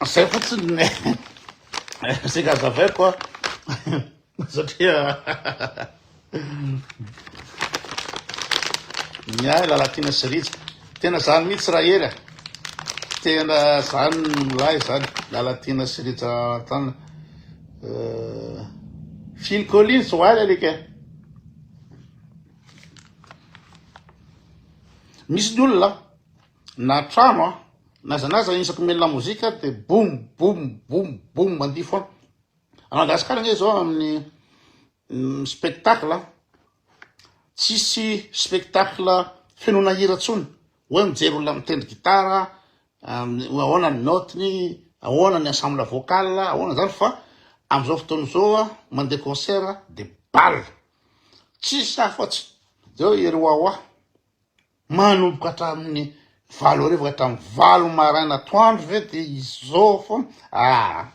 Zay fotsiny ny saika hazavaiko a satria ny ahy Lalatiana sy Rija tena zany mihitsy Rahery a tena zany milay zany Lalatiana sy Rija tana Phil Collins oaly alika misy ny olona na trano a na aiza na aiza isaky mihaino lamozika de boum boum boum boum mandihy foana. A Madagasikara ange zao amin'ny mm, spectacle tsisy spectacle fenoana hira tsony hoe mijery olona mitendry gitara ahoana ny note-ny ahoana ny ensemble vocal ahoana zany fa am'izao fotoana izao a mandeha concert de bal tsisy afa-tsy zao ery wawa Manomboka hatramin'ny 8 hariva ka hatramin'ny 8 maraina atoandro ve de izao foana? Ah,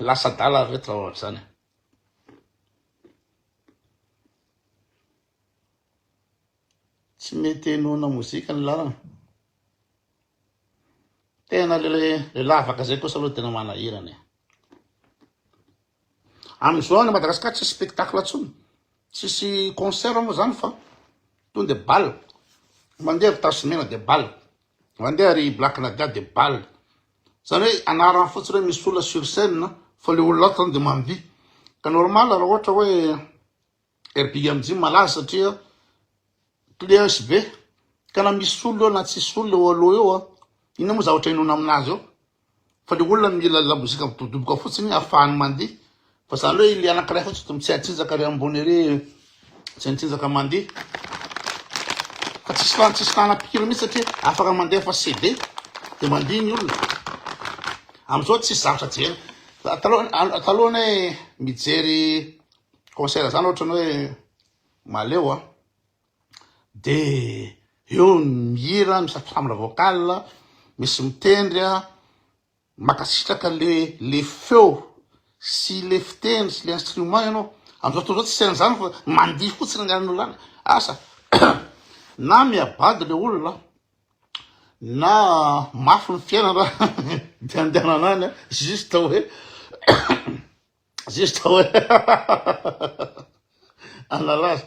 lasa adala ry reto raha ohatr'izany. Tsy mety henoina mozika ny lalana. Tena le le lavaka zay kosa aloha tena manahirana e. Amin'izao any Madagascar tsisy spectacle tsony, tsisy concert moa zany fa tonga de bal. Mandeha ry Tasy Mena de bal, mandeha ry Black Nadia de bal. Zany hoe anarany fotsiny hoe misy olona sur scène fa le olona ato zany de mandihy. Ka normal raha ohatra hoe Airbnb malaza satria clé USB ka na misy olona eo na tsisy olona eo aloha eo a, inona moa zavatra inoana aminazy eo? Fa le olona mila lamozika midobodoboka fotsiny ahafahany mandihy fa zany hoe le anankiray fotsiny to mitsinjaka ary ambony ery mitsinjaka mandihy fa tsisy lany tsisy lana mpihira mihitsy satria afaka mandefa CD de mandihy ny olona amizao tsisy zavatra jerena taloha taloha anie mijery Concert zany ohatrany hoe mahaleo a, de eo ny mihira, misy ensemble vocal, misy mitendry a, mankasitraka le le feo sy le fitendry sy le instrument ianao, amzao fotoana zao tsisy an'zany fa mandihy fotsiny ny an'olona any, asa na mihabado le olona na mafy ny fiainana de andehanana any a, juste hoe Juste hoe Analala.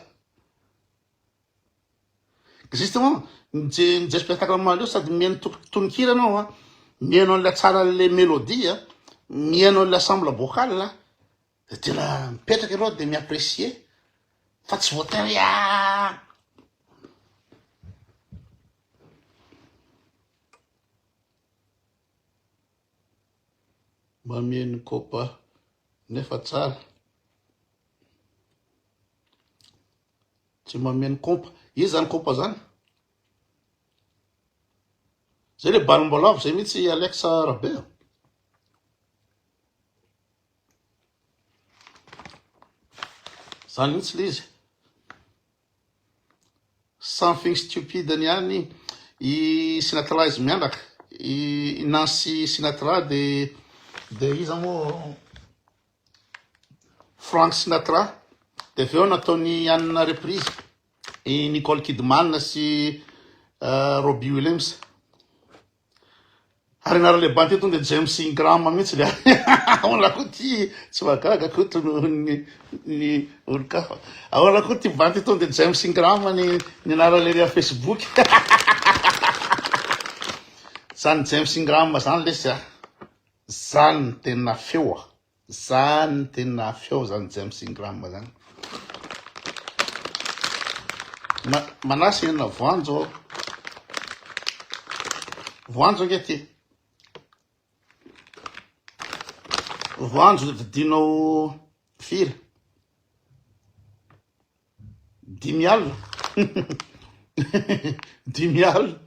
Justement, mijery mijery spectacle mahaleo sady mihaino tononkira anao a, mihaino an'ilay hatsaran'ilay mélodie a, mihaino an'ilay ensemble vocal a, de tena mipetraka ianao de mi-apprécier fa tsy voatery hoe ah. Mameno kopa nefa tsara. Tsy mameno kompa. Iza zany kompa zany? Zay le balom-boalavo zay mihitsy Alex Rabe a. Zany mihitsy le izy. Something stupid ny any i Sinatra izy mianaka, i Nancy Sinatra de de iza moa Frank Sinatra de avy eo nataony anona reprise i Nicole Kidman sy Robbie Williams. Ary anaran'ilay bandy ity tonga dia James Ingram mihitsy le ahoana koa ty tsy mahagaga Koto noho ny ny olon-kafa. Ahoana koa ty bandy ity tonga dia James Ingram ny ny anaran'ilay ry Facebook. Zany James Ingram zany lesy a. Zany ny tena feo a. Zany tena feo zany James Ingram zany. Ma manasa inona voanjo. Voanjo ange ty. Voanjo vidinao firy? Dimy alina. Dimy alina.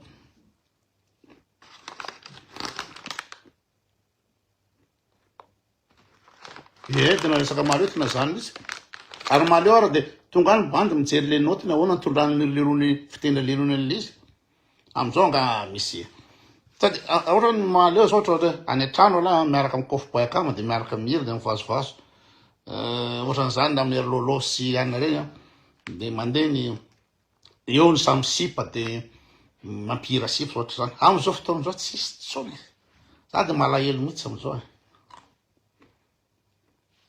Ee, tena resaka mahaleo tena zany mihitsy. Ary mahaleo ara de tonga any bandy mijery le naoty-ny ahoana ny tondrany lerony fitendry lerony an'le izy. Am'zao angaha misy sady ohatra ny mahaleo zao ohatra hoe any an-trano ala miaraka amin'ny kôfy akama de miaraka mihira de mivazovazo. Ohatran'izany na amin'ny ry Lôlô sy anona reny an, de mandeha ny eo ny samy sipa de mampihira sipa ohatr'izany. Am'zao fotoana zao tsisy tsony. Za de malahelo mihitsy amizao e.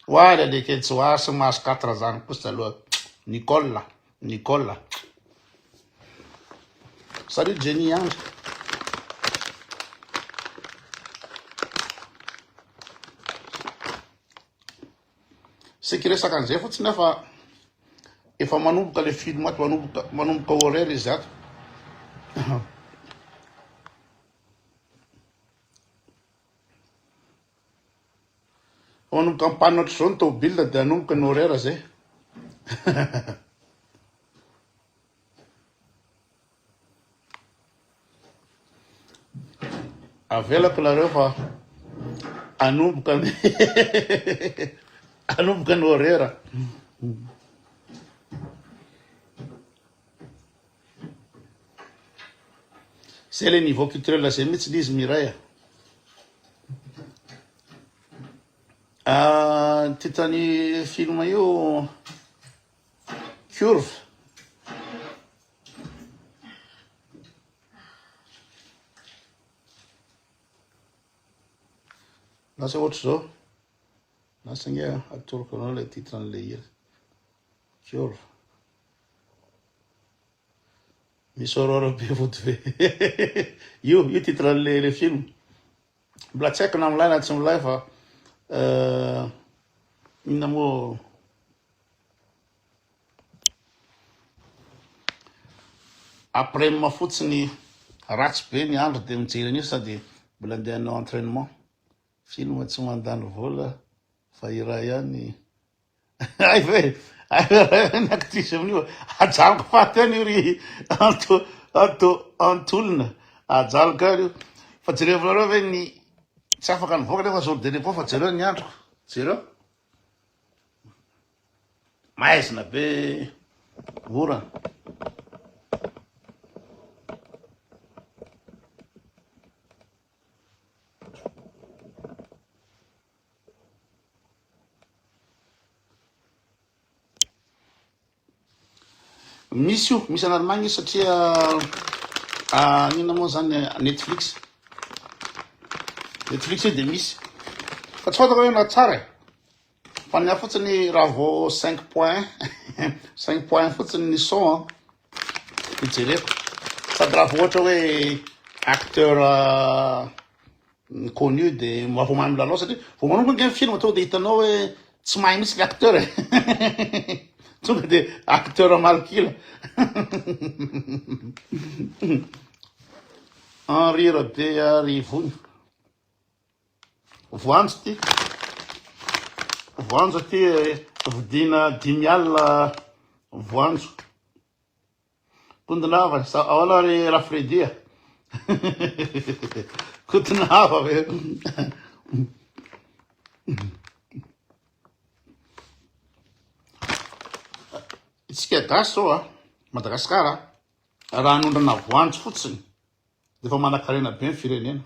Oary aleke tsy oary sy mahazo quatre zany kosa aloha Nicole Nicole. Salut Jenny Andry. Saika hiresaka an'izay fotsiny aho fa efa manomboka le film ato, manomboka manomboka horaire izy ato. Fa manomboka ampanina ohatr'izao ny tômôbila dia hanomboka ny horaire zay. Avelako nareo fa hanomboka ny hanomboka ny horaire. Zay le niveau culturel zay mihitsy le izy Miray a. Ah, titre-n'ny film io Curve. Lasa ohatr'izao. Lasa nge atoroko anao ilay titre an'ilay hira. Curve. Misy aurore be vody ve. Io, io titre an'ilay le film. Mbola tsy haiko na milay na tsy milay fa euh, inona moa Aprem fotsiny ratsy be ny andro de mijery an'io sady mbola andeha hanao entrainement. Film tsy mandany vola fa iray ihany Hay ve hay ve ray ny actrice amin'io ajanoko faty any io ry anto anto antolona ajanoko any io fa jerevinareo ve ny tsy afaka nivoaka nefa jour de repos fa jereo ny androko jereo maizina be orana. Misy io, misy any Allemagne io satria ah, inona moa zany Netflix. Netflix io de misy. Fa tsy fantako hoe na tsara e. Fa ny ahy fotsiny raha vao cinq point cinq point fotsiny ny son an, de jereko. Sady raha vao ohatra hoe acteur Ny connu de mba vao mahay milalao satria vao manomboka ange ny film tonga de hitanao hoe tsy mahay mihitsy le acteur e. Tonga de acteur malkila. Henri Rabearivony. Voanjo ty. Voanjo ty vidiana 50 voanjo. Kondinava, sa ahoana ry Rafredy a? Kondinava ve? Isika gasy zao a, Madagasikara, raha hanondrana voanjo fotsiny de efa manankarena be ny firenena.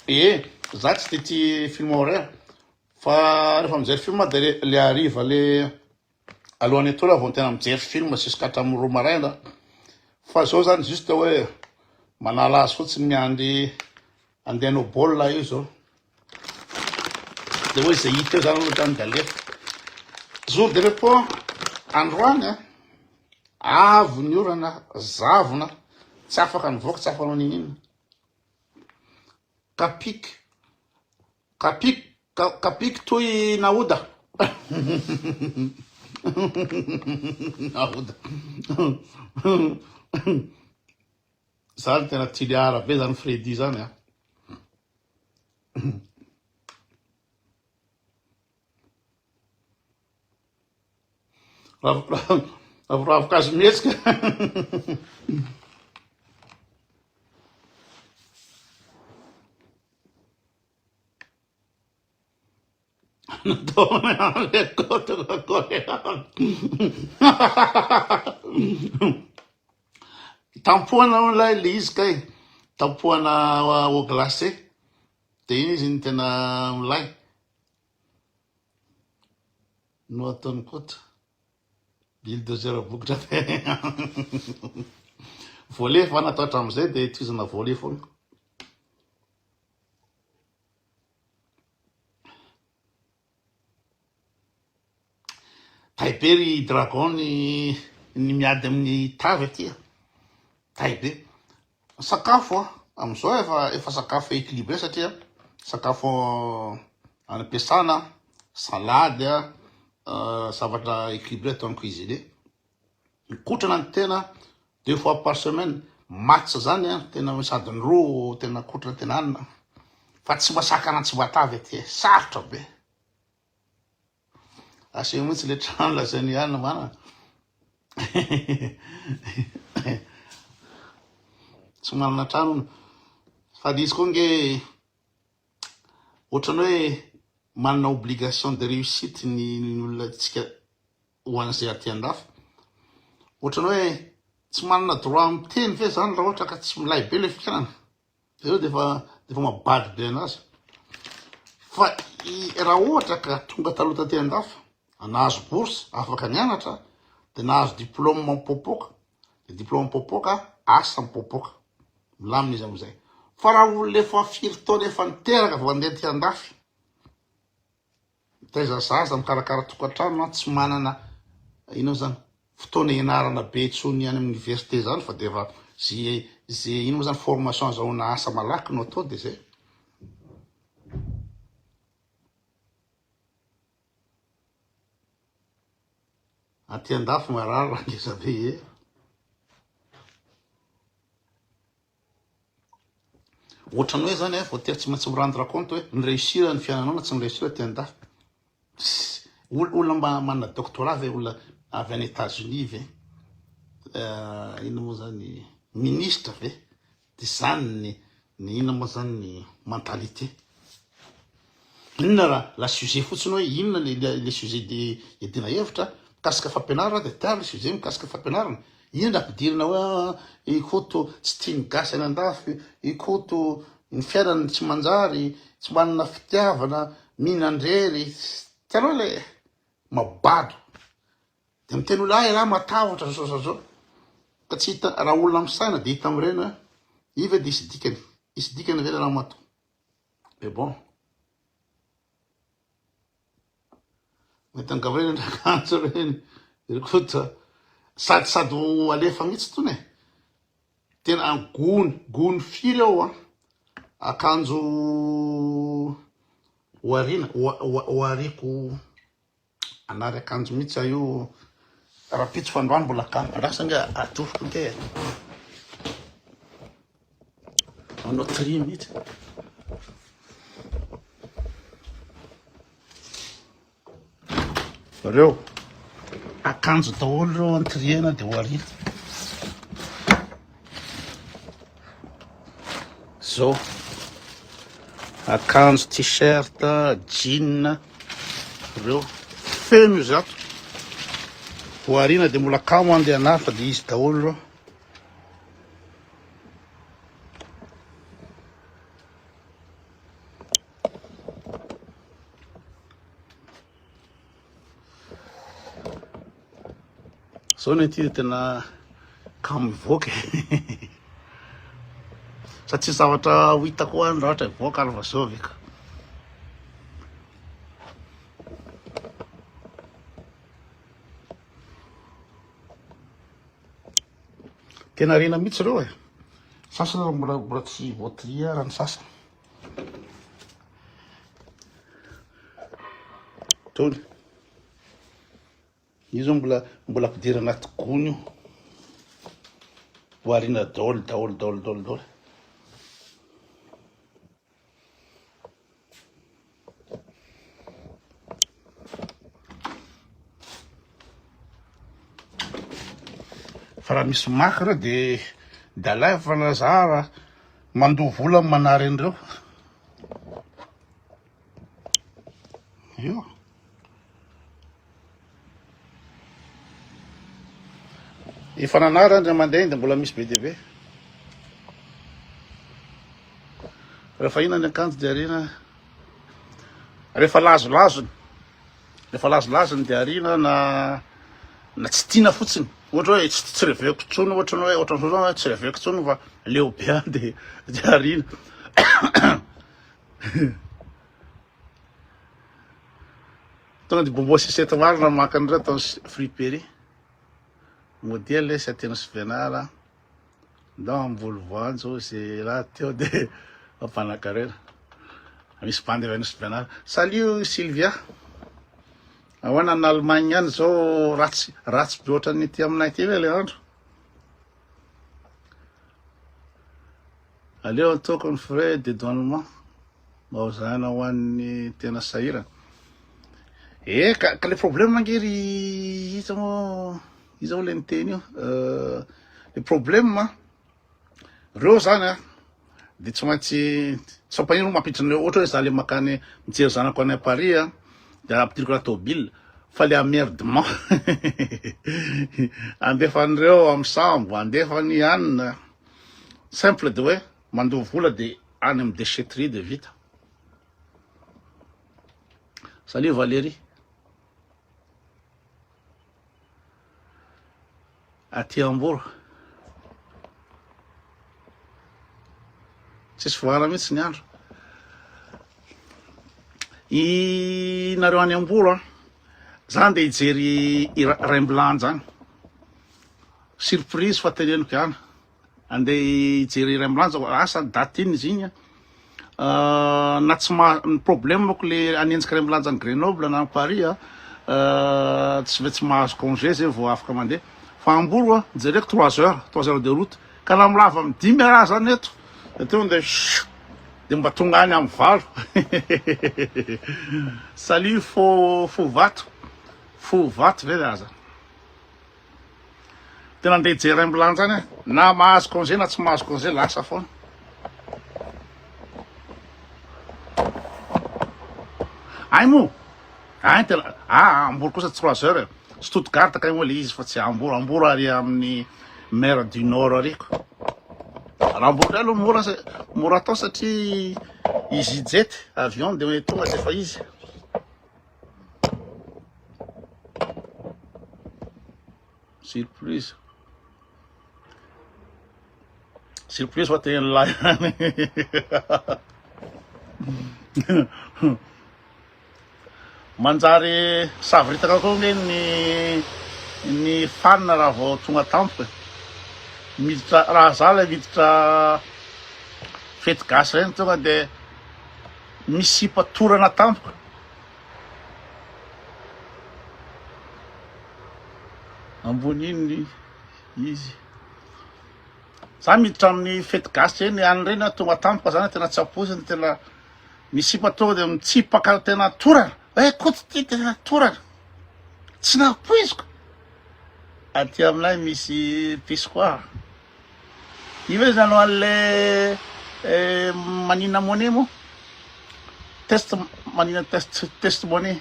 Ee, za tsy de tia film horreur fa rehefa mijery film de le le hariva le alohan'ny hatory aho vao tena mijery film jusqu'à hatramin'ny roa maraina fa zao zany juste hoe manala azy fotsiny miandry andeha hanao baolina io zao de hoe zay hita eo zany aloha zany de alefa jour de repos androany a Avy ny orana, zavona, tsy afaka nivoaka, tsy afa-nanao n'inon'inona. Kapik, kapik, kapik toy naoda. Naoda. Zany tena tiliara be zany Freddy zany a. Ravoravokazo mihetsika. Natao Tampohana hono ilay le izy kay. Tampohana eau glacée. Dia iny izy no tena milay. No ataon'i Koto. Bulldozer bokotra be. Volet fa natao hatramin'izay dia tohizana volet foana. Tay be ry dragon ny ny miady amin'ny tavy aty a. Tay be. Sakafo a, amin'izao efa efa sakafo équilibré satria sakafo any am-piasana, salade a, zavatra équilibré ataon'ny cuisinier. Mikotrana ny tena deux fois par semaine, match zany a, tena misy adiny roa tena kotrana tena anina fa tsy masakana tsy matavy aty e, sarotra be. Aseho mihitsy le trano lazain'i Anna manana. Tsy manana trano hono. Fa le izy koa nge ohatran'ny hoe manana obligation de réussite ny ny olona tsika ho an'izay aty andafy. Ohatran'ny hoe tsy manana droit miteny ve zany raha ohatra ka tsy milay be le fiainana? Zay zao de efa de efa mahabado be anazy. Fa raha ohatra ka tonga taloha taty andafy, nahazo bourse, afaka nianatra, de nahazo diplôme mipoapoaka, de diplôme mipoapoaka, asa mipoapoaka. Milamina izy amizay. Fa raha olona efa firy taona efa niteraka vao andeha aty andafy, Mitaiza zaza, mikarakara tokantrano an, tsy manana inona zany fotoana ianarana be intsony any amin'ny université zany fa de efa ze ze inona moa zany formation azahoana asa malaky no atao de zay. Aty andafy marary raha ngeza be e. Ohatran'ny hoe zany voatery tsy maintsy mi-rendre compte hoe ni-réussir ny fiainanao na tsy ni-réussir aty andafy. Olona mba manana doctorat ve, olona avy any Etats-Unis ve, inona moa zany, ministre ve, de zany ny, ny inona moa zany ny mentalité. Inona raha la sujet fotsiny hoe inona le le sujet de iadiana hevitra mikasika fampianarana de tiavo le sujet mikasika fampianarana. Inona raha ampidirina hoe ah, i Koto tsy tia ny gasy any andafy, i Koto ny fiainany tsy manjary, tsy manana fitiavana, mihinan-drery. Hitanao le mabado. De miteny olona ah elah matahotra zao zao zao. Ka tsy hita raha olona misaina de hita amin'ireny hoe io ve de hisy dikany, hisy dikany ve le ramatoa. Mais bon. Mety angamba ireny akanjo ireny. Ry Koto. Sady sady ho alefa mihitsy tony e. Tena gony, gony firy ao an. Akanjo ho ariana, ho ariako Hanary akanjo mihitsy aho io rahampitso fa androany mbola kamo. Andraso ange atoroko ange e. Manao tri mihitsy. Reo akanjo daholo reo antriena de ho ariana. Zao akanjo t-shirt, jean reo feno izy ato. Ho ariana de mbola kamo andeha hanary fa de izy daholo reo. Zao ny aty tena kamo mivoaka e. Satria zavatra ho hitako any raha ohatra hivoaka ary fa zao ve ka. Tena rena mihitsy ireo e. Sasany ary mbola mbola tsy voatria ary ny sasany. Tony. Io zao mbola mbola ampidirina anaty gony io. Ho ariana daholo daholo daholo daholo daholo. Fa raha misy maka ireo de de alaivo fa na za raha mandoa vola manary an'ireo. Io. Efa nanary andry mandeha dia mbola misy be dia be. Rehefa inona ny akanjo dia ariana. Rehefa lazolazony. Rehefa lazolazony dia ariana na. na tsy tiana fotsiny, ohatra hoe tsy tsy reveko intsony ohatra ny hoe ohatran'izao zao hoe tsy reveko intsony fa leo be ahy de de ariana. Tonga de bonbon sucette marina maka an'ireo atao friperie. Modia lesy aty Nosy Benala. Ndao hamboly voanjo ze raha teo de mampanakarena. Misy bandy avy any Nosy Benala. Salut Sylvia. Ahoana any Allemagne any zao ratsy ratsy be ohatran'ny aty aminay aty ve le andro? Aleo ataoko ny frais de douanement mba ho zahana ho an'ny tena sahirana. Eh ka ka le problème ange ry iza moa iza moa le niteny io? Le problème reo zany a de tsy maintsy tsy mampanino mampiditra an'ireo ohatra hoe za le makany mijery zanako any Paris a de ampidiriko anaty tôbila fa le emmerdement andefa an'ireo amin'ny sambo andefa ny anona simple de hoe mandoa vola de any amin'ny déchetterie de vita. Salut Valérie. Aty Hambourg. Tsisy voara mihitsy ny andro. I nareo any Hambourg an. Za ndeha hijery i Raimbilanja any. Surprise fa teneniko ihany. Andeha hijery Raimbilanja, asa daty inona izy iny an. Na tsy ma ny problème-ko le hanenjika Raimbilanja any Grenoble na any Paris an, tsy maintsy mahazo congé zay vao afaka mandeha. Fa Hambourg an, jereko trois heures, trois heures de route. Ka raha milava amin'ny dimy ara zany eto, de tonga de chut, de mba tonga any amin'ny valo. Salut fo fo vato, fo vato ve aza? Tena andeha hijery Raimbilanja any aho. Na mahazo congé na tsy mahazo congé lasa foana. Ay moa, ay tena, ah Hambourg kosa trois heures e. Stuttgart kay moa le izy fa tsy Hambourg. Hambourg ary amin'ny mer du Nord ary ko. Raha Hambourg ndray aloha mora mora atao satria EasyJet avion de tonga de efa izy. Surprise. Surprise fa teny lahy ihany. Manjary savoritaka koa nge ny ny fan raha vao tonga tampoka e. Miditra raha za ilay miditra fety gasy ireny tonga de misy sipa torana tampoka. Ambony iny izy. Za miditra amin'ny fety gasy reny any reny aho tonga tampoka zany tena tsy ampoizina tena misy sipa tonga de mitsipaka tena torana. Eh koto ty tena torana. Tsy nampoiziko. Aty aminay misy pissoir. Io ve nanao an'le manina money moa? Test manina test test money.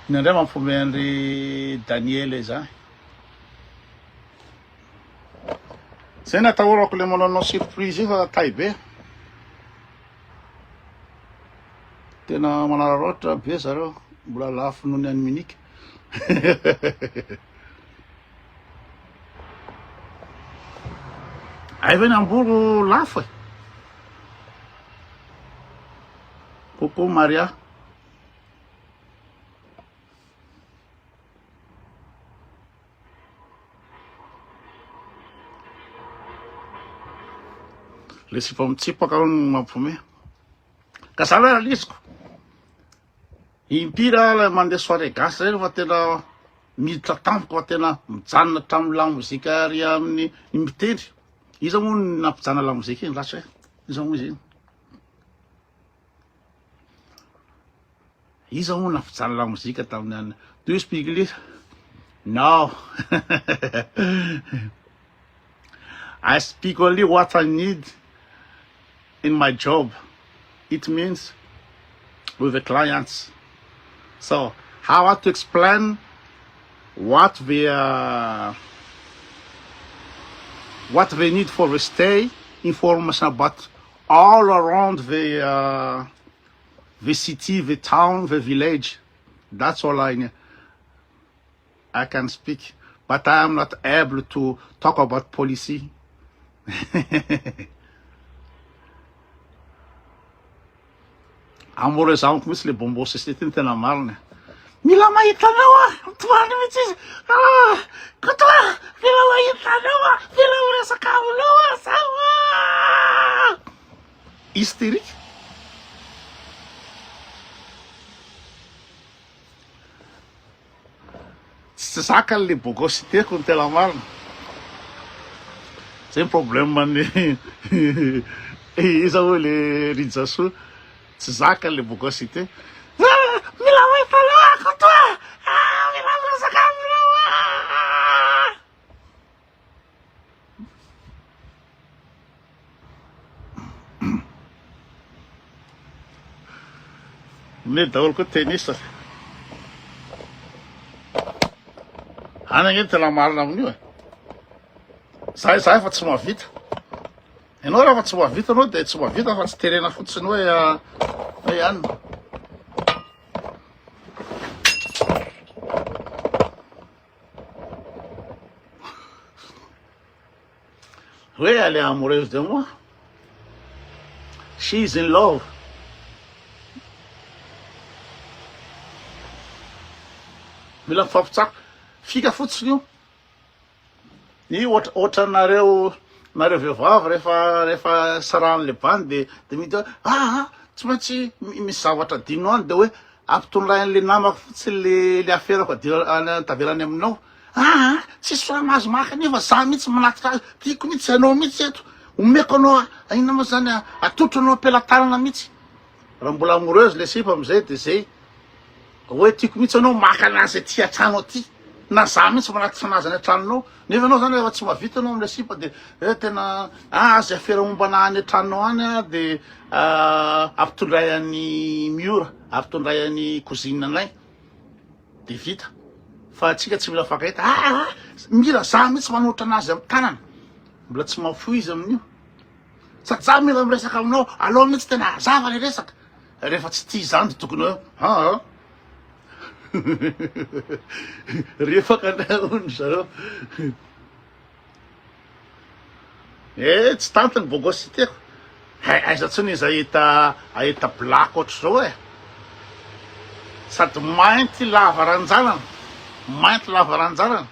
Iny indray mampiomehy an-dry Daniel izany. Zay natahorako le manao surprise io fa tay be. Tena manararaotra be zareo, mbola lafo noho ny any Munich. Hay ve ny Hambourg lafo e? Coucou Maria. Le sipa mitsipaka hono no mampiomehy. Ka za aloha aliziko. Impiry aho ilay mandeha soirée gasy reny fa tena miditra tampoka fa tena mijanona hatramin'ny lamozika ary amin'ny ny mitendry. Iza moa no nampijanona lamozika iny lasa e? Iza moa izy iny? Iza moa nampijanona lamozika tamin'ny any? Do you speak English? No. I speak only what I need in my job. It means with the clients. So how to explain what they uh, what they need for the stay, information about all around the uh, the city, the town, the village. That's all I I can speak but I am not able to talk about policy. Amoureuse amiko mihitsy le bonbon sisy ty ny tena marina. Mila mahita anao ah, mitomany mihitsy izy. Ah, Koto ah, mila mahita anao ah, mila miresaka aminao ah, zaho ah. Hystérique. Tsy zakany le bogositeko ny tena marina. Zay ny problème ny iza moa le Rijasoa tsy zakany le bogosite. Ah, mila mahita anao aho Koto ah! Ah, mila miresaka aminao ah! Ne daholo koa tennis. Any ange tena marina amin'io e. Za za efa tsy mahavita. Ianao raha fa tsy mahavita anao dia tsy mahavita fa tsy terena fotsiny hoe ah, hoe anona. Hoe elle est amoureuse de moi. She is in love. Mila mifampitsako. Fika fotsiny io. Ny ohatra ohatranareo nareo vehivavy rehefa rehefa sarahan'le bandy de de mety hoe ah, ah tsy maintsy misy zavatra adino any de hoe Ampitondray an'le namako fotsiny le le aferako adino tavela any aminao. Aa tsisy raha mahazo maka nefa za mihitsy manatitra azy, tiako mihitsy ianao mihitsy eto, omeko anao inona moa zany atolotro anao am-pelatanana mihitsy. Raha mbola amoureuse le sipa amizay de zay hoe tiako mihitsy anao maka anazy aty an-trano aty na za mihitsy manatitra anazy any an-tranonao nefa ianao zany rehefa tsy mahavita anao amle sipa de hoe tena ah zay afera momba anah any an-tranonao any ah de ampitondray an'i Miora ampitondray an'i cousine anay de vita fa atsika tsy mila mifankahita ah ah mila za mihitsy manolotra anazy amin'ny tanana mbola tsy mahafoy izy amin'io sady za mila miresaka aminao aleo mihitsy tena hazava le resaka rehefa tsy tia izany de tokony hoe ah ah Ripaka indray hono zareo. Eh, tsy tanty ny bogositeko. Hay, aiza tsony izy ahita ahita black ohatr'izao e. Sady mainty lava ranjanana. Mainty lava ranjanana.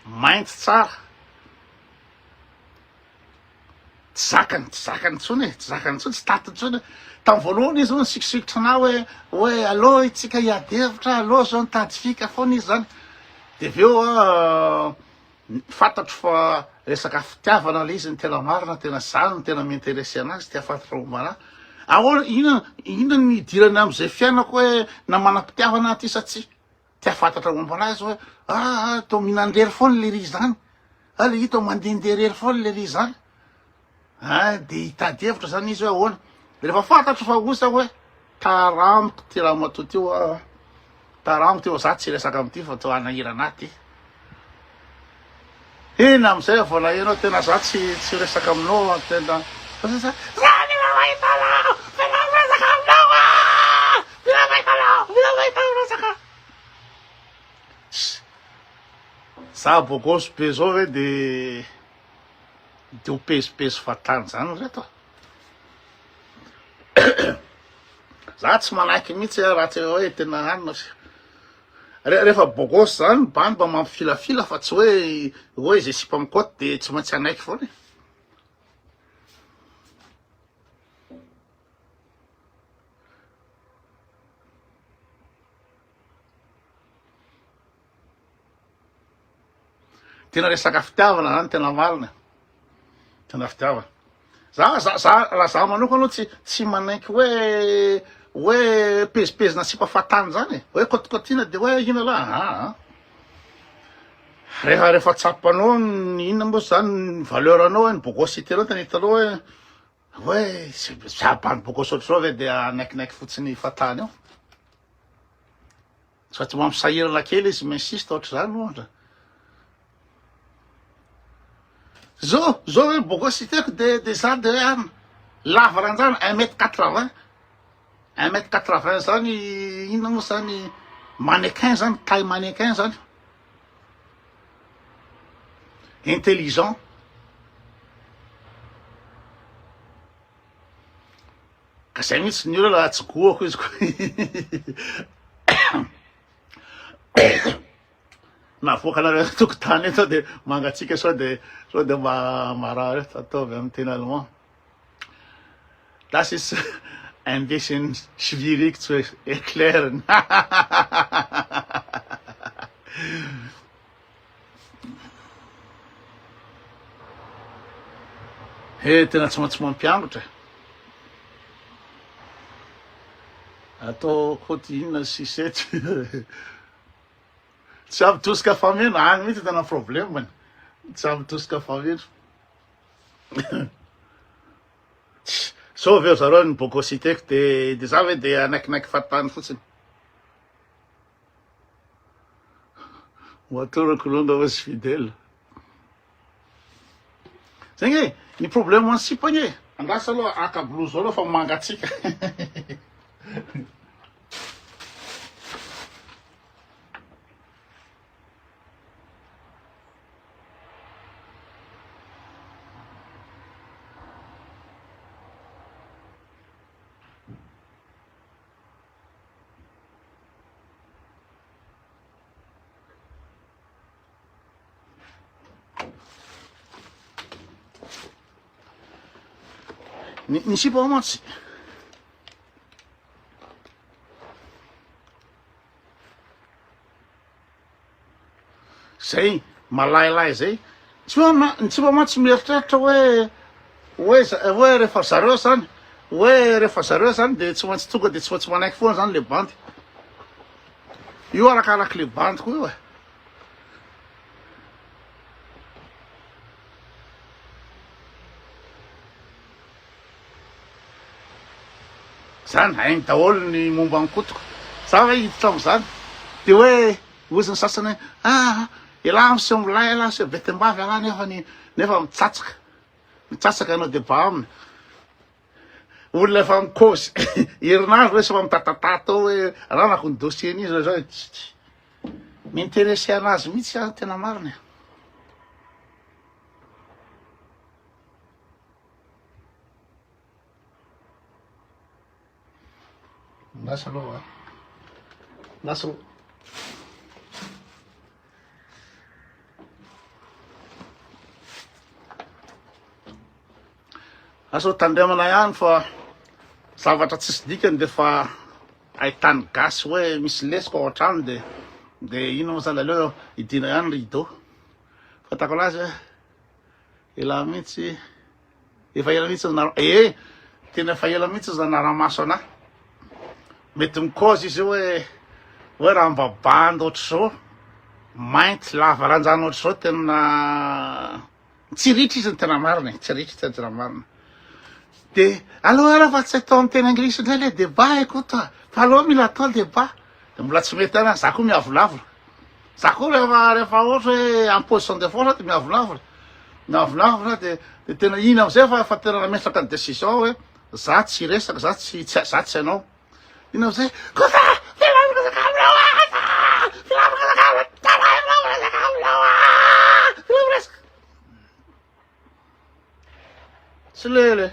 Mainty tsara. Tsy zakany, tsy zakany intsony e, tsy zakany intsony, tsy tatiny intsony. Tamin'ny voalohany izy hono nisikosikotra anah hoe, hoe aleo itsika hiady hevitra, aleo zao nitady fika foana izy zany. De avy eo ah, fantatro fa resaka fitiavana le izy ny tena marina, tena zany no tena mi-intéresser anazy, te hahafantatra momba anah. Ahoana, inona, inona no idirany amin'izay fiainako hoe na manam-pitiavana aho ty sa tsia? Te hahafantatra momba anazy izy hoe, ah, toa mihinan-drery foana lery izany. Ah, le hita mandehandeha irery foana lery izany. Ah, de hitady hevitra zany izy hoe ahoana. De rehefa fantatro fa osa hoe, taramiko ty ramatoa ty hoa, taramiko ty hoa, za tsy hiresaka amin'ity fa toa hanahirana ahy ty. Iny amizay vao naheno aho tena za tsy tsy hiresaka aminao aho tena fa za za mila mahita anao mila miresaka aminao aho mila mahita anao mila mahita miresaka za bogosy be zao ve de de ho pezipezy fahatany zany reto za tsy manaiky mihitsy raha tsy hoe tena hanina Rehefa bogosy zany ny bandy mba mampifilafila fa tsy hoe hoe izay sipa mikaoty de tsy maintsy hanaiky foana e. Tena resaka fitiavana zany tena marina. Tena fitiavana. Za za za raha za manokana aloha tsy tsy manaiky hoe hoe pezipezina sipa fahatany zany e. Hoe kotikotiana de hoe inona lah aa. Rehefa rehefa tsapanao ny inona moa zany ny valeur anao hoe ny bogosité anao tena hitanao hoe hoe za bandy bogosy ohatr'izao ve de hanaikinaiky fotsiny fahatany eo. Sady mampisahirana kely izy mi-insiste ohatr'izany ohatra. Zao, zao hoe bogositeko de de za de hoe an, lava ranjana, un mètre quatre vingt. Un mètre quatre-vingt zany inona moa zany mannequin zany, taille mannequin zany. Intelligent. Ka zay mihitsy ny olana raha tsy goako izy ko. Navoakanareo tokotany eto de mangatsiaka sao de sao de mba marary eto ataovy amin'ny teny allemand. Das ist ein bisschen schwierig zu erklären. He tena tsy maintsy mampiangotra e. Atao côte inona sisa eto. Tsy ampy tosika fameno, any mihitsy tena problème-ny. Tsy ampy tosika fameno. Sao avy eo zareo ny bogositeko de de za ve de hanaikinaiky fahatany fotsiny. Moatorako longa hozy Fidèle. Zay nge ny problème an'ny sipa nge. Andraso aloha haka blouson aloha fa mangatsiaka. Ny, ny sipa mantsy Zay malailay zay. Tsy hoe ma- ny tsipa mantsy mieritreritra hoe hoe za- hoe rehefa zareo zany hoe rehefa zareo zany de tsy maintsy tonga de tsy maintsy manaiky foana zany le bandy. Io arakarak'le bandy koa io e. Zany hainy daholo ny momba an'i Kotoko. Za ve hiditra amin'izany? De hoe hozy ny sasany hoe ah elah miseho milay elah miseho be tembavy elah nefa ny nefa mitsatsaka mitsatsaka hanao débat aminy. Olona efa mikôzy herinandro hoe efa mitatatata ao hoe ananako ny dossier n'izy zao zao tsy tsy mi-intéresser anazy mihitsy aho tena marina e. Lasa aloha. Lasa aloha. Asa tandremana ihany fa zavatra tsisy dikany de fa ahitany gasy hoe misy lesoka ao an-trano de de ino moa zany aleo idina ihany rideau. Fantako anazy hoe Ela mihitsy, efa ela mihitsy ny ee, tena efa ela mihitsy izy nanara-maso anah. Mety mikaozy izy io hoe hoe raha mba bandy ohatr'izao, mainty lava ranjana ohatr'izao tena tsy ritra izy ny tena marina e, tsy ritra izy ny tena marina. De aleo ara fa tsy atao amin'ny teny anglisy indray le débat e Koto a, fa aleo mila atao le débat. De mbola tsy mety ihany, za koa miavonavona. Za koa rehefa rehefa ohatra hoe en position de force de miavonavona, miavonavona de de tena iny amizay fa efa tena nametraka ny décision hoe za tsy hiresaka, za tsy tsy za tsy hanao. Iny amizay, Koto a! Tena miresaka aminao aho Koto a! Tena miresaka aminao, tena miresaka aminao aho! Tena miresaka. Tsy lele e.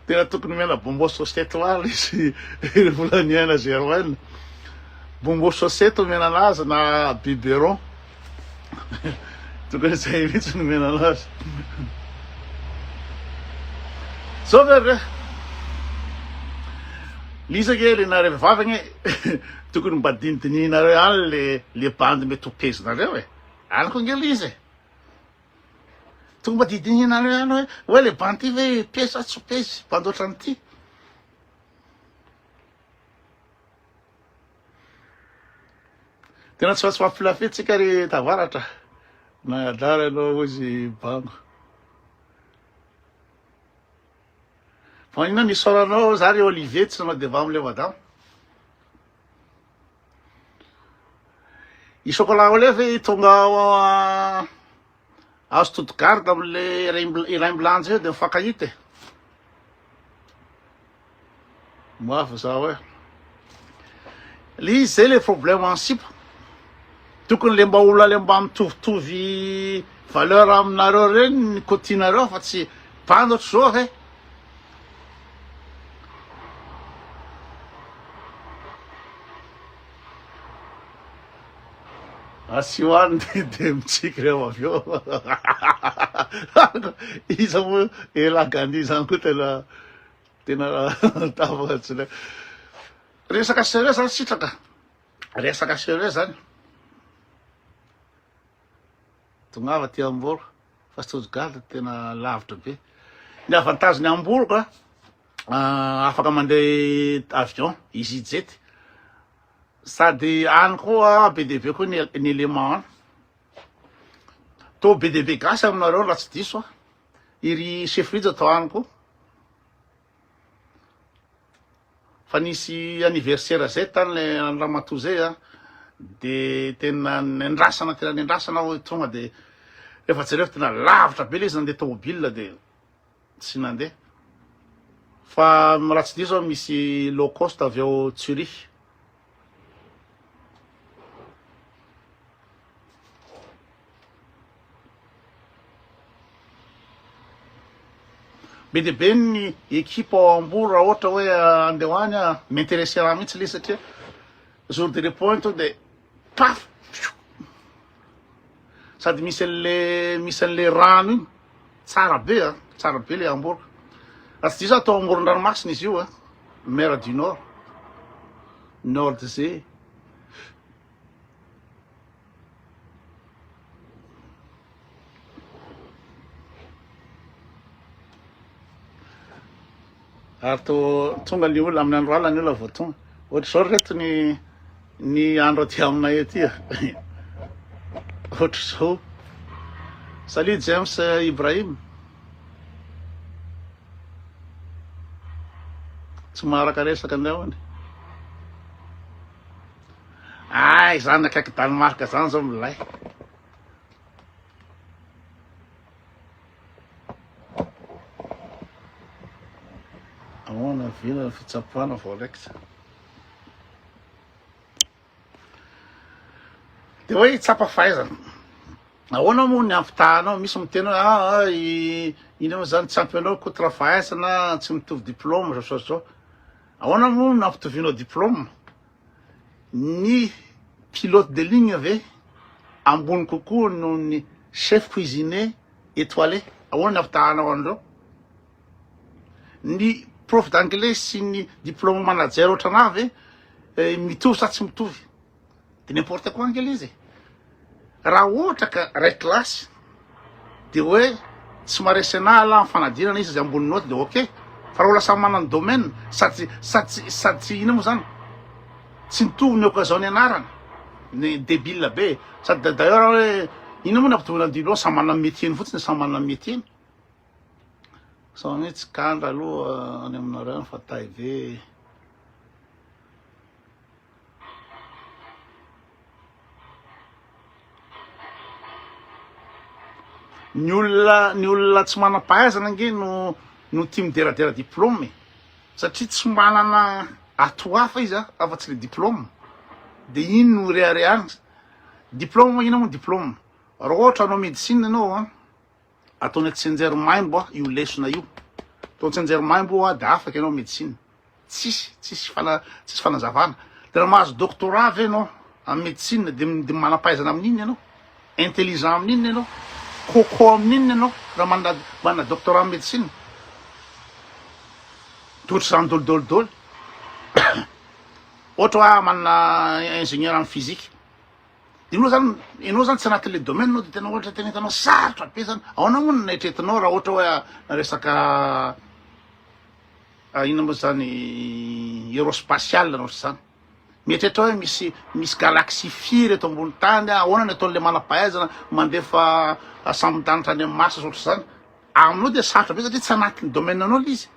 Tena tokony omena bonbon saucette marina izy ry Volaniaina Germaine. Bonbon saucette omena anazy na biberon. Tokony izay mihitsy no omena anazy. Zao ve re? Lisa nge le nareo vehivavy nge tokony mba dinidinihinareo ihany le le bandy mety ho pezinareo e. Any koa nge le izy e. Tonga mba didinihinareo ihany hoe hoe le bandy ty ve pesy sa tsy pesy, bandy ohatran'ity. Tena tsy maintsy mampilafy tsika ry tavaratra. Nagnadara ianao hozy bango. Fa inona ny isaoranao za ry Olivier tsy nanao débat amle madama. I chocolat au lait ve tonga ao ao Stuttgart amle iraimbilanja eo de mifankahita e. Mafy zaho eh. Le izy zay le problème en sipa. Tokony le mba olona le mba mitovitovy valeur aminareo reny ny cotinareo fa tsy bandy ohatr'izao ve. Asio any de de mitsiky reo avy eo. Iza moa elah Gandhi zany koa tena tena tava tsy le. Resaka sérieux zany sitraka. Resaka sérieux zany. Tongava aty Hambourg fa Stuttgart tena lavitra be. Ny avantage ny Hambourg afaka mandeha avion EasyJet. Sady any koa be dia be koa ny ny élément any. Toa be dia be gasy aminareo raha tsy diso aho. Iry chef Rija tao any koa. Fa nisy anniversaire zay tany le ramatoa zay a, de tena nendrasana tena nendrasana aho hoe tonga de rehefa jereo tena lavitra be le izy nandeha tomobile de tsy nandeha. Fa raha tsy diso aho misy low cost avy ao Zurich. Be dia be ny ekipa ao Hambourg raha ohatra hoe andeha ho any ah, mi-intéresser ahy mihitsy le izy satria jour de repos iny tonga de paf! Sady misy an'le misy an'le rano iny, tsara be a, tsara be le Hambourg. Raha tsy diso aho atao amoron-dranomasina izy io a, mer du Nord, Nordsee. Ary to tonga ny olona amin'ny andro alina ny olona vao tonga. Ohatr'izao ry reto ny ny andro aty aminay aty a. Ohatr'izao. Salut James Ibrahim. Tsy maharaka resaka angambany. Ay, zany akaiky Danemark zany zao milay. Ahoana vina ny fitsapana vao raikitra? De hoe hitsapa fahaizana. Ahoana moa ny ampitahanao? Misy miteny hoe ah, ah ino moa zany tsy ampy anao koto raha fahaizana, tsy mitovy diplôme zao sao zao. Ahoana moa no ampitovianao diplôme? Ny pilote de ligne ve ambony kokoa noho ny chef cuisinier étoilé? Ahoana ny ampitahanao an'ireo? Ny prof d'anglais sy ny diplôme manager ohatranà ve eh, mitovy sa tsy mitovy? De n'importe quoi ange le izy e. Raha ohatra ka ray classe de hoe tsy maharesy anah lah am fanadinana izy ambony note de ok fa raha olona samy manana ny domaine sady sady sady tsy ina moa zany tsy mitovy ny occasion nianarana ny debile be sady d'ailleurs hoe ina moa ny ampitovina ny diplôme samy manana ny métier-ny fotsiny samy manana ny métier-ny sao hoe tsy kandra aloha any aminareo any fa tay be. Ny olona ny olona tsy manam-pahaizana ange no no tia mideradera diplôme e. Satria tsy manana atout hafa izy a, afa-tsy le diplôme. De iny no ireharehany. Diplôme inona moa diplôme? Raha ohatra hanao médecine ianao a, ataony tsianjery maimbo io lesona io. Atao tsianjery maimbo io a, de afaka ianao médecine. Tsisy, tsisy fana, tsisy fanazavana. De raha mahazo doctorat ve ianao amin'ny médecine de de manam-pahaizana amin'inona ianao? Intelligent amin'inona ianao? Coco amin'inona ianao raha manana manana doctorat amin'ny médecine? De ohatr'izany daholo daholo daholo. Ohatra hoe manana ingénieur amin'ny physique. De ianao zany, ianao zany tsy anatin'le domaine anao de tena ohatra tena hitanao sarotra be zany. Ahoana moa no neritreretinao raha ohatra hoe resaka Inona moa zany aerospatial na ohatr'izany. Mieritreritra hoe misy misy galaxie firy eto ambony tany, ahoana ny ataon'ilay manam-pahaizana mandefa sambon-danitra any amin'ny Mars sy ohatr'izany. Aminao dia sarotra be satria tsy anatin'ny domaine anao ilay izy.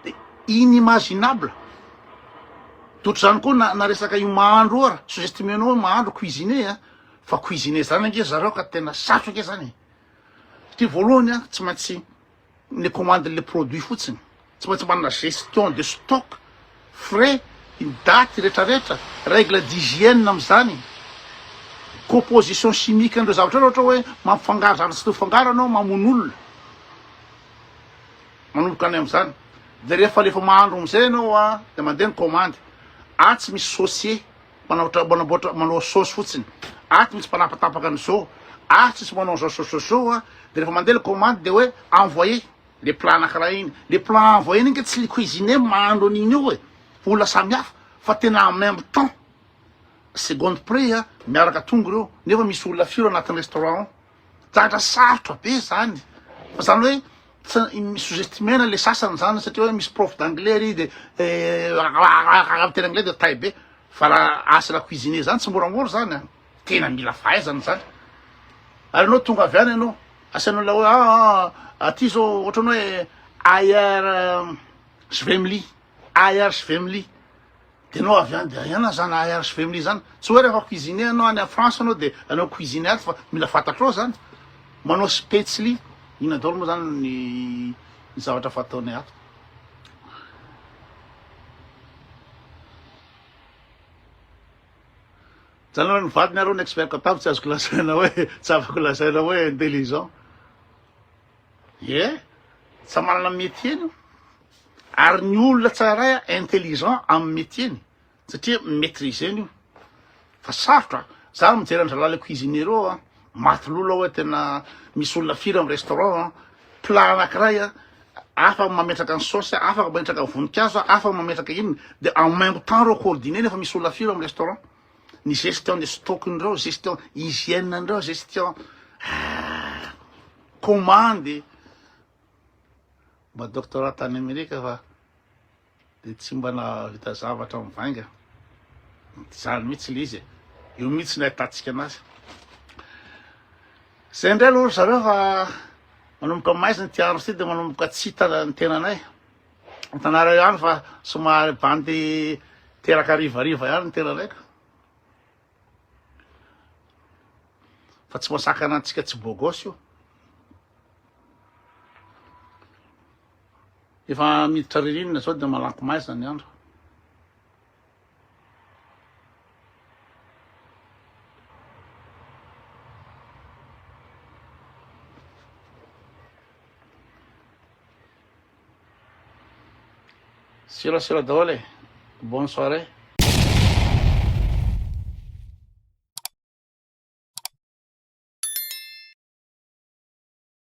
Dia inimaginable. Dia ohatr'izany koa na na resaka io mahandro io ary, sous-estimer-nao hoe mahandro, cuisiner a, fa cuisiner zany ange zareo ka tena sarotra ange zany e. Satria voalohany a, tsy maintsy ny commande le produit fotsiny, tsy maintsy manana gestion de stock. Frais, ny daty retraretra, règle d'hygiène amin'izany, composition chimique an'ireo zavatra ireo, ohatra hoe mampifangaro zavatra tsy tokony hifangaro ianao mamono olona, manomboka any amin'izany, de rehefa alefa mahandro amin'izay ianao an, de mandeha ny commande, atsy misy saucier manaotra manamboatra manao saosy fotsiny, ato misy mpanapatapaka an'izao, atsy misy manao an'izao saosy saosy zao an, de rehefa mandeha le commande de hoe envoyer. Le plat anakiray iny, le plat envoyé iny ange tsy le cuisinier mahandro an'iny eo e, olona samy hafa fa tena en même temps, seconde près a, miaraka tonga ireo nefa misy olona firy anatin'ny restaurant ao, zavatra sarotra be zany, fa zany hoe tsy mi-sous-estimer-na le sasany zany satria hoe misy prof d'anglais ary de miteny anglais de tay be, fa raha asa la cuisinier zany tsy moramora zany a, tena mila fahaizana zany, ary anao tonga avy any anao. Asain'olona hoe ah aty zao ohatrany hoe AR Svemli, AR Svemli, de anao avy any de aiana zany AR Svemli zany, tsy hoe rehefa cuisinier anao any France anao de anao cuisinier ato fa mila fantatrao zany, manao spetsli, inona daholo moa zany ny ny zavatra fataonay ato. Zany hoe ny vadiny arô ny expert comptable tsy azoko lazaina hoe tsy afako lazaina hoe intelligent. Ie, samy manana ny métier-ny io. Ary ny olona tsirairay intelligent amin'ny métier-ny satria mi-maitriser-ny io. Fa sarotra, za mijery an-dry zalahy le cuisinier reo an, maty lolo aho hoe tena misy olona firy amin'ny restaurant an, plat anakiray an, afaka mametraka ny sauce, afaka mametraka ny voninkazo, afaka mametraka inona, de en même temps reo coordonner nefa misy olona firy amin'ny restaurant, ny gestion des stock ndreo, gestion hygiène ndreo, gestion ah, commande, mba doctorat tany Amerika fa de tsy mba nahavita zavatra mivainga, zany mihitsy le izy e, io mihitsy no ahitantsika anazy. Zay indray aloha ry zareo fa manomboka maizina ity andro ity de manomboka tsy hita ny tenanay. Hitanareo ihany fa somary bandy teraka harivariva ihany ny tenanay ka. Fa tsy mahasakana antsika tsy beau gosse io. Efa miditra ririnina zao de malanko maizina ny andro. Sira sira daholo e. Bonne soirée.